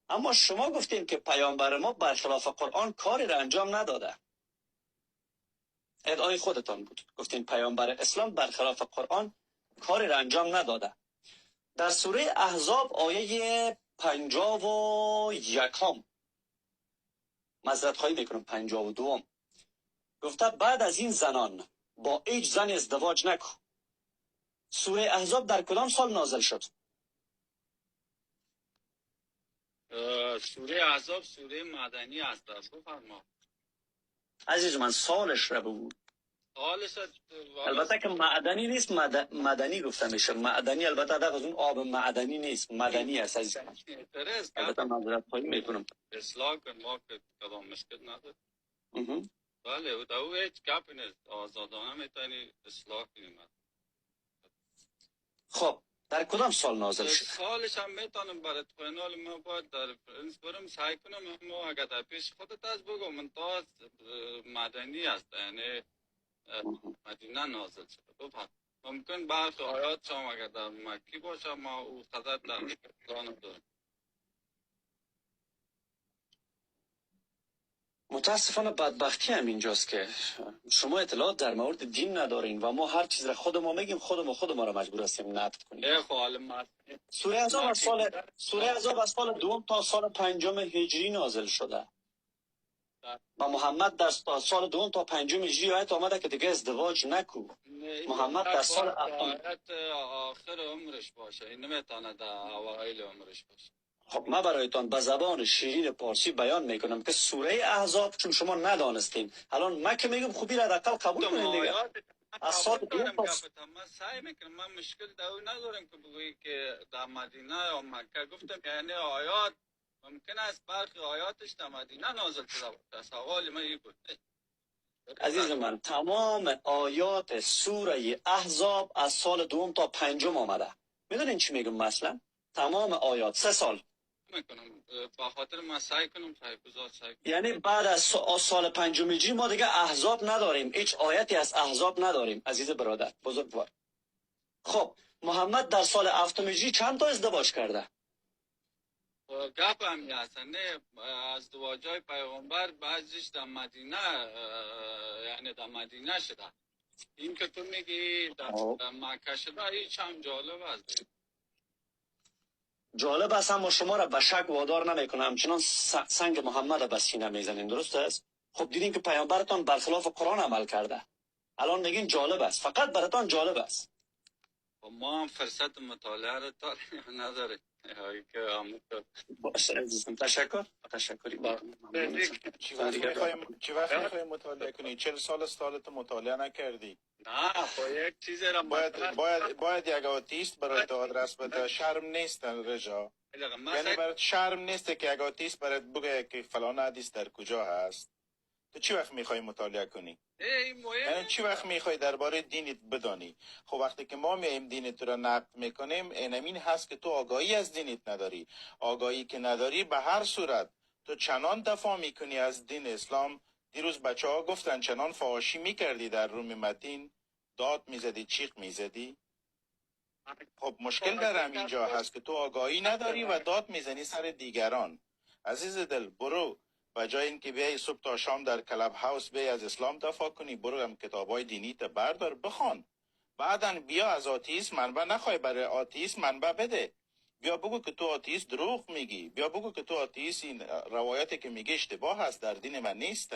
اما شما گفتین که پیامبر ما برخلاف قرآن کاری را انجام نداده. ادعای خودتان بود، گفتین پیامبر اسلام برخلاف قرآن کاری را انجام نداده. در سوره احزاب آیه 51، معذرت خواهی میکنم 52، گفته بعد از این زنان با هیچ زن ازدواج نکن. سوره احزاب در کدام سال نازل شد؟ سوره احزاب سوره مدنی است. بفرما عزیز من، سالش را بگو. سالش البته که معدنی نیست، مدنی گفته میشه. معدنی البته هدف از اون آب معدنی نیست، مدنی است عزیز من. البته معذرت خواهی میکنم. اصلاح کن، ما که کدام مشکل نداره. بله، او هیچ گپی نیست، آزادانه میتونی اصلاح کنیم. خب در کدام سال نازل شد؟ سالش هم میتونم برات فینال ما باید در فرنس برم سعی کنم، اما اگر در پیش خودت از بگم من تا مدنی است، یعنی مدینه نازل شده. بفهم ممکن برخی آیات شما اگر در مکی باشه ما او قدر در دارم. متاسفانه بدبختی هم اینجاست که شما اطلاعات در مورد دین ندارین و ما هر چیز را خود ما میگیم، خود ما را مجبور هستیم نقد کنیم. سوره احزاب از سال سوره احزاب از سال دوم تا سال پنجم هجری نازل شده و محمد در سال دوم تا پنجم هجری آیت آمده که دیگه ازدواج نکو. محمد در سال آخر عمرش باشه، این نمیتونه در اوایل عمرش باشه. خب من برایتان به زبان شیرین پارسی بیان میکنم که سوره احزاب چون شما ندانستین، الان من که میگم خوبی را حداقل قبول کنین دیگه. از سال دوم تا من سعی میکنم، من مشکل در او ندارم که بگویی که در مدینه یا مکه. گفتم یعنی آیات ممکن است برخی آیاتش در مدینه نازل شده باشه. سوال من این بود عزیز من، تمام آیات سوره احزاب از سال دوم تا پنجم آمده. میدونین چی میگم؟ مثلا تمام آیات 3 سال میکنم با خاطر من سعی کنم سعی کنم. یعنی بعد از سال پنجم هجری ما دیگه احزاب نداریم، هیچ آیتی از احزاب نداریم عزیز برادر بزرگوار. خب محمد در سال هفتم هجری چند تا ازدواج کرده؟ گپ هم هست، نه ازدواجای پیغمبر بعضیش در مدینه، یعنی در مدینه شده. این که تو میگی در مکه شده هیچ هم جالب است. جالب است، اما شما را به شک وادار نمیکنه. همچنان سنگ محمد به سینه میزنین، درست است؟ خب دیدین که پیامبرتان برخلاف قرآن عمل کرده، الان میگین جالب است، فقط براتان جالب است. ما هم فرصت مطالعه را نداریم. باشه عزیزم، تشکر. تشکری. چی وقت میخوای مطالعه کنی؟ 40 سال سالت مطالعه نکردی. نه خب یک چیز را باید یک آتیست برای تو آدرس بده. شرم نیست رجا، یعنی برات شرم نیست که یک آتیست برات بگه که فلان حدیث در کجا هست. تو چی وقت میخوای مطالعه کنی؟ یعنی چی وقت میخوای درباره دینت بدانی؟ خب وقتی که ما میایم دینت رو نقد میکنیم، اینمین هست که تو آگاهی از دینت نداری. آگاهی که نداری به هر صورت تو چنان دفاع میکنی از دین اسلام. دیروز بچه ها گفتن چنان فحاشی میکردی در روم متین، داد میزدی، چیق میزدی. خب مشکل در اینجا هست که تو آگاهی نداری و داد میزنی سر دیگران. عزیز دل، برو و جای اینکه بیای صبح تا شام در کلاب هاوس بیای از اسلام دفاع کنی، برو هم کتابای دینی تا بردار بخوان، بعدن بیا از آتیست منبع نخوای، برای آتیست منبع بده. بیا بگو که تو آتیست دروغ میگی، بیا بگو که تو آتیست این روایتی که میگه اشتباه هست، در دین من نیست.